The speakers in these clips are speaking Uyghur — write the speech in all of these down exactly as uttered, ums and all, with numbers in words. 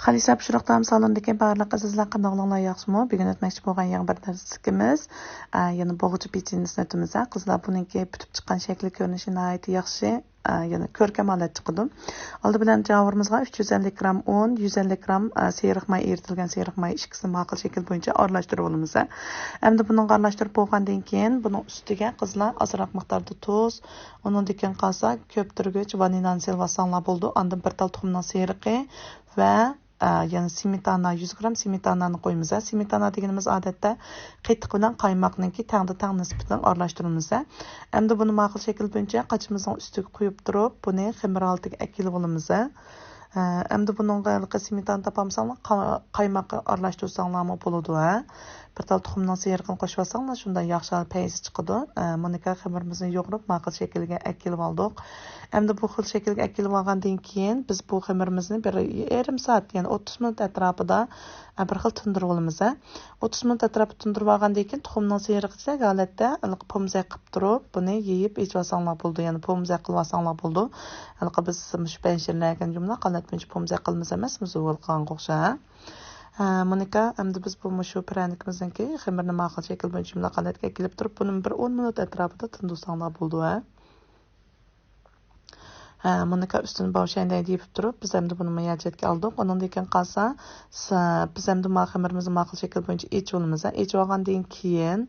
خەلىسە پىشۇرۇق تائام سالونىدىكى بارلىق ئەزىزلەر، قانداقلىقلار، ياخشىمۇ؟ بۈگۈن ئۆتمەكچى بولغان يېڭى بىر دەرسلىكىمىز، ئە، يەنە بوغچا پېچىنىسىنى ئۆتىمىز. ھە، قىزلار، بۇنىڭكى پۈتۈپ چىققان شەكلى، كۆرۈنۈشى ناھايىتى ياخشى، ئە، يەنە كۆركەم ھالەت چىقىدۇ. ئالدى بىلەن جاۋۇرىمىزغا ئۈچ يۈز ئەللىك گرام ئۇن، يۈز ئەللىك گرام، ئە، سېرىق ماي، ئېرىتىلگەن سېرىق ماي ئىككىسىنى ماقۇل شەكىل بويىچە ئارىلاشتۇرۇپ ئالىمىز. ھە. ئەمدى بۇنىڭغا ئارىلاشتۇرۇپ بولغاندىن كېيىن، بۇنىڭ ئۈستىگە قىزلار ئازراق مىقداردا تۇز، ئۇنىڭدىن كېيىن قالسا كۆپتۈرگۈچ ۋانىلانى سېلىۋالساڭلار بولىدۇ. ئاندىن بىر تال تۇخۇمنىڭ سېرىقى ۋە، ئە، يەنە سمېتانا، يۈز گرام سمېتانانى قويىمىز. سمېتانا دېگىنىمىز ئادەتتە قېتىق بىلەن قايماقنىڭكى تەڭدە تەڭ نىسبىتىدە ئارىلاشتۇرىمىز. ئەمدى بۇنى ماقۇل شەكىل بويىچە قاچىمىزنىڭ ئۈستىگە قويۇپ تۇرۇپ، بۇنى خېمىر ھالىتىگە ئەكېلىۋالىمىز. ئە، ئەمدى بۇنىڭغا ھېلىقى سمېتانا تاپالمىساڭلار، قا-، قايماق ئارىلاشتۇرساڭلارمۇ بولىدۇ، ھە. بىر تال تۇخۇمنىڭ سېرىقىنى قوشۇۋالساڭلار، شۇنداق ياخشى پەيزى چىقىدۇ. ئە، مونىكا خېمىرىمىزنى يۇغۇرۇپ، ماقۇل شەكىلگە ئەكېلىۋالدۇق. ئەمدى بۇ خىل شەكىلگە ئەكېلىۋالغاندىن كېيىن، بىز بۇ خېمىرىمىزنى بىر يېرىم سائەت، يەنى ئوتتۇز مىنۇت ئەتراپىدا، ئە، بىر خىل تىندۇرۇۋالىمىز، ھە. ئوتتۇز مىنۇت ئەتراپىدا تىندۇرۇۋالغاندىن كېيىن، تۇخۇمنىڭ سېرىقىدەك ھالەتتە ھېلىقى پومزەك قىلىپ تۇرۇپ، بۇنى يېيىپ ئېچىۋالساڭلار بولىدۇ. يەنى پومزەك قىلىۋالساڭلار بولىدۇ. ھېلىقى بىز مۇشۇ پەنجىرلەرگە جۈملە قالەتمىچ پومزەك قىلىمىز ئەمەسمۇ، زۇۋۇل قىلغانغا ئوخشاش. ھە، مونىكا، ئەمدى بىز بۇ مۇشۇ پىرەنىكىمىزنىڭكى خېمىرىنى ماقۇل شەكىل بويىچە جۈملە قالەتكە ئەكېلىپ تۇرۇپ، بۇنى بىر ئون مىنۇت ئەتراپىدا تىندۇرساڭلار بولىدۇ، ھە. ھە، مونىكا ئۈستىنى باۋشەندەي دېيىپ تۇرۇپ، بىز ئەمدى بۇنى مۇياجەتكە ئالدۇق. ئۇنىڭدىن كېيىن قالسا، س-، بىز ئەمدى ما خېمىرىمىزنى ماقۇل شەكىل بويىچە ئېچىۋالىمىز. ئېچىۋالغاندىن كېيىن،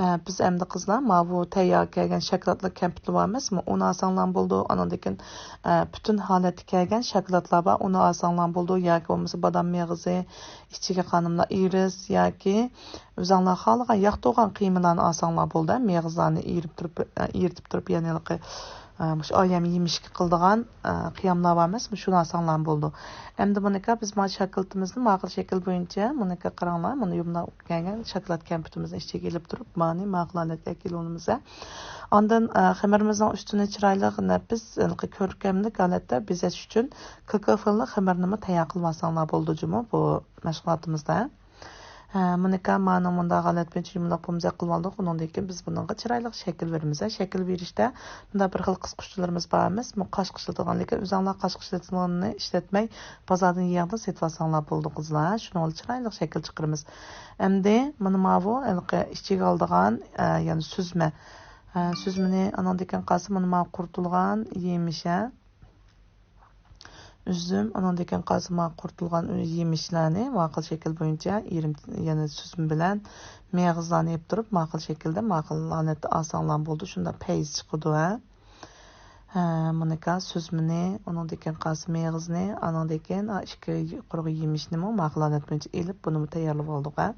ئە، بىز ئەمدى قىزلار، ماۋۇ تەييار كەلگەن شاكىلاتلىق كەمپۈتلەر بارمىسمۇ؟ ئۇنى ئالساڭلار بولىدۇ. ئانىڭدىن كېيىن، ئە، پۈتۈن ھالەتتە كەلگەن شاكىلاتلار بار، ئۇنى ئالساڭلار بولىدۇ. ياكى بولمىسا بادام مېغىزى، ئىچىگە خانىملار ئىرىس ياكى ئۆزۈڭلار خالىغان ياقتۇرغان قىيمىلارنى ئالساڭلار بولىدۇ. مېغىزلارنى ئېرىپ تۇرۇپ، ئېرىتىپ تۇرۇپ، يەنى ھېلىقى، ئە، مۇشۇ ئايەم يېمىشكە قىلىدىغان، ئە، قىياملار بار ئەمەسمۇ؟ شۇنى ئالساڭلار بولىدۇ. ئەمدى مونىكا، بىز ما شاكىلىتىمىزنى ماقۇل شەكىل بويىچە، مونىكا قاراڭلار، مانا يۇمىلاپ كەلگەن شاكىلات كەمپۈتىمىزنى ئىچىگە ئېلىپ تۇرۇپ، مانى ماقۇل ھالەتكە ئەكېلىۋالىمىز. ئاندىن، ئە، خېمىرىمىزنىڭ ئۈستىنى چىرايلىق نەپىس، ھېلىقى كۆركەملىك ھالەتتە بېزەش ئۈچۈن كاكائو فىللىق خېمىرنىمۇ تەييار قىلىۋالساڭلار بولىدۇ جۇمۇ بۇ مەشغۇلاتىمىزدا. ھە، مونىكا، مانىڭ مۇنداق ھالەت بويىچە يۇمىلاق پومزەك قىلىۋالدۇق. ئۇنىڭدىن كېيىن بىز بۇنىڭغا چىرايلىق شەكىل بېرىمىز. شەكىل بېرىشتە مۇنداق بىر خىل قىسقۇچلىرىمىز بار ئەمەسمۇ؟ قاش قىشلىتىدىغان، لېكىن ئۆزۈڭلار قاش قىشلىتىدىغاننى ئىشلەتمەي، بازاردىن يېڭىدىن سېتىۋالساڭلار بولىدۇ، قىزلار. شۇنىڭ بىلەن چىرايلىق شەكىل چىقىرىمىز. ئەمدى مانا ماۋۇ ھېلىقى ئىچىگە ئالىدىغان، ئە، يەنى سۈزمە. ئە، سۈزمىنى ئانىڭدىن كېيىن قالسا مانا ماۋۇ قۇرۇتۇلغان يېمىش، ھە. ئۈزۈم، ئۇنىڭدىن كېيىن قالسا مانا قۇرۇتۇلغان يېمىشلەرنى ماقۇل شەكىل بويىچە يېرىم، يەنە سۈزمە بىلەن مېغىزلارنى يېپىپ تۇرۇپ، ماقۇل شەكىلدە، ماقۇل ھالەتتە ئالساڭلار بولىدۇ. شۇنداق پەيزى چىقىدۇ، ھە. ھە، مونىكا، سۈزمىنى، ئۇنىڭدىن كېيىن قالسا مېغىزنى، ئانىڭدىن كېيىن، ھە، ئىككى قۇرۇق يېمىشنىمۇ ماقۇل ھالەت بويىچە ئېلىپ، بۇنىمۇ تەييارلىۋالدۇق، ھە.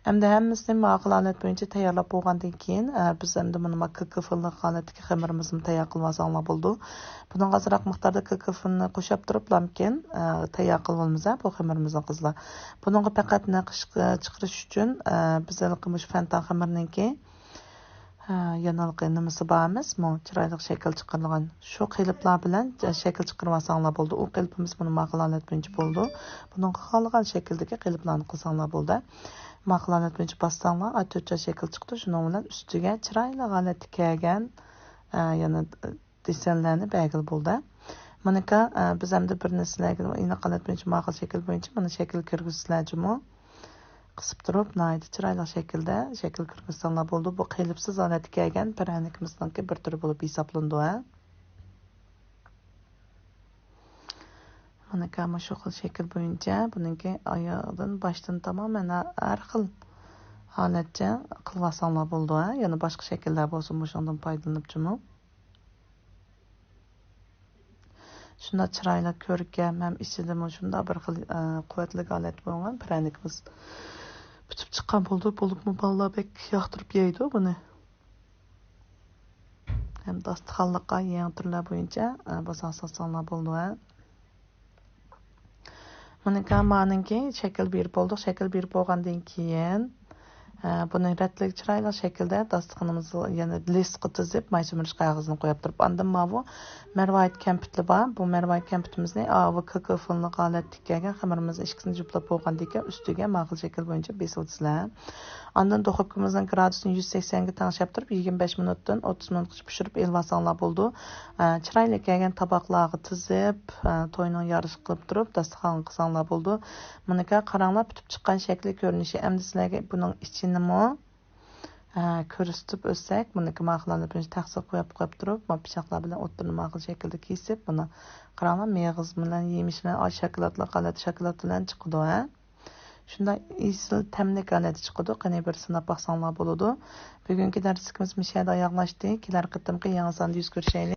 ئەمدى ھەممىسىنى ماقۇل ھالەت بويىچە تەييارلاپ بولغاندىن كېيىن، ئە، بىز ئەمدى مۇنۇ ما كاكائو فىللىق ھالەتتىكى خېمىرىمىزنى تەييار قىلىۋالساڭلار بولىدۇ. بۇنىڭغا ئازراق مىقداردا كاكائو فىلىنى قوشۇپ تۇرۇپ، لامكىن، ئە، تەييار قىلىۋالىمىز، ئە، بۇ خېمىرىمىزنى قىزلار. بۇنىڭغا پەقەت نەق چىقىرىش ئۈچۈن، ئە، بىز ھېلىقى مۇشۇ فەنتان خېمىرىنىڭكى، ئە، يەنە ھېلىقى نېمىسى بار ئەمەسمۇ؟ چىرايلىق شەكىل چىقىرىدىغان. شۇ قېلىپلار بىلەن شەكىل چىقىرىۋالساڭلار بولىدۇ. ئۇ قېلىپىمىز مۇنۇ ماقۇل ھالەت بويىچە بولىدۇ. بۇنىڭغا خالىغان شەكىلدىكى قېلىپلارنى قىلساڭلار بولىدۇ. ماقۇل ھالەت بويىچە باسساڭلار، ئاچا-ئوچا شەكىل چىقتى. شۇنىڭ بىلەن ئۈستىگە چىرايلىق ھالەتتە كەلگەن، ئە، يەنە دېسەنلەرنى بەرگىلى بولىدۇ. مونىكا، ئە، بىز ئەمدى بىرنى سىلەرگە ئېنىق ھالەت بويىچە، ماقۇل شەكىل بويىچە مانا شەكىل كىرگۈزسىلەر جۇمۇ. قىسىپ تۇرۇپ، ناھايىتى چىرايلىق شەكىلدە شەكىل كىرگۈزسەڭلار بولىدۇ. بۇ قېلىپسىز ھالەتكە كەلگەن پىرەنىكىمىزنىڭكى بىر تۈرى بولۇپ ھېسابلىنىدۇ، ھە. مانا مۇشۇ خىل شەكىل بويىچە بۇنىڭكى ئاياغىدىن، باشتىن تامامەن ھە-، ھەر خىل ھالەتچە قىلىۋالساڭلار بولىدۇ، ھە. يەنە باشقا شەكىللەر بولسا مۇشۇنىڭدىن پايدىلىنىپ جۇمۇ. شۇنداق چىرايلىق، كۆركەم، ھەم ئىچىدىمۇ شۇنداق بىر خىل، ئە، قۇۋۋەتلىك ھالەتتە بولغان پىرەنىكىمىز پۈتۈپ چىققان بولىدۇ. بولۇپمۇ بالىلار بەك ياقتۇرۇپ يەيدۇ بۇنى. ھەم داستىخانلىققا يېڭى تۈرلەر بويىچە، ئە، بازار ساتساڭلار بولىدۇ، ھە. مانا مانىڭكى شەكىل بېرىپ بولدۇق. شەكىل بېرىپ بولغاندىن كېيىن، ئە، بۇنى رەتلىك، چىرايلىق شەكىلدە داستىخىنىمىزغا، يەنى لىستقا تىزىپ، ماي سۈمۈرۈش قەغىزىنى قويۇپ تۇرۇپ، ئاندىن ماۋۇ مەرۋايىت كەمپۈتلىرى بار. بۇ مەرۋايىت كەمپۈتىمىزنى ئاۋۇ كاكائوفىلنىق ھالەتتە كەلگەن خېمىرىمىزنى ئىككىسىنى جۈپلاپ بولغاندىن كېيىن، ئۈستىگە ماقۇل شەكىل بويىچە بېسىۋېتىسىلەر. ئاندىن دۇخوپكىمىزنىڭ گرادۇسىنى يۈز سەكسەنگە تەڭشەپ تۇرۇپ، يىگىرمە بەش مىنۇتتىن ئوتتۇز مىنۇتقىچە پىشۇرۇپ ئېلىۋالساڭلار بولىدۇ. ئە، چىرايلىق كەلگەن تاپاقلارغا تىزىپ، ئە، توينىڭ يارىشى قىلىپ تۇرۇپ، داستىخانغا قىلساڭلار بولىدۇ. مۇنىكا قاراڭلار، پۈتۈپ چىققان شەكلى، كۆرۈنۈشى. ئەمدى سىلەرگە بۇنىڭ ئىچىنىمۇ، ئە، كۆرسىتىپ ئۆتسەك، بۇنىكى ماقۇللارنى بىرىنچى تەخسىگە قويۇپ، قويۇپ تۇرۇپ، ما پىچاقلار بىلەن ئوتتۇرىنى ماقۇل شەكىلدە كېسىپ، بۇنى قاراڭلار، مېغىز بىلەن، يېمىش بىلەن، ئاي، شاكىلاتلىق ھالەتتە، شاكىلات بىلەن چىقىدۇ، ھە. شۇنداق ئېسىل تەملىك ھالەتتە چىقىدۇ. قېنى، بىر سىناپ باقساڭلار بولىدۇ. بۈگۈنكى دەرسلىكىمىز مۇشۇ يەردە ئاياغلاشتى. كېلەر قېتىمقى يېڭى ساندا يۈز كۆرۈشەيلى.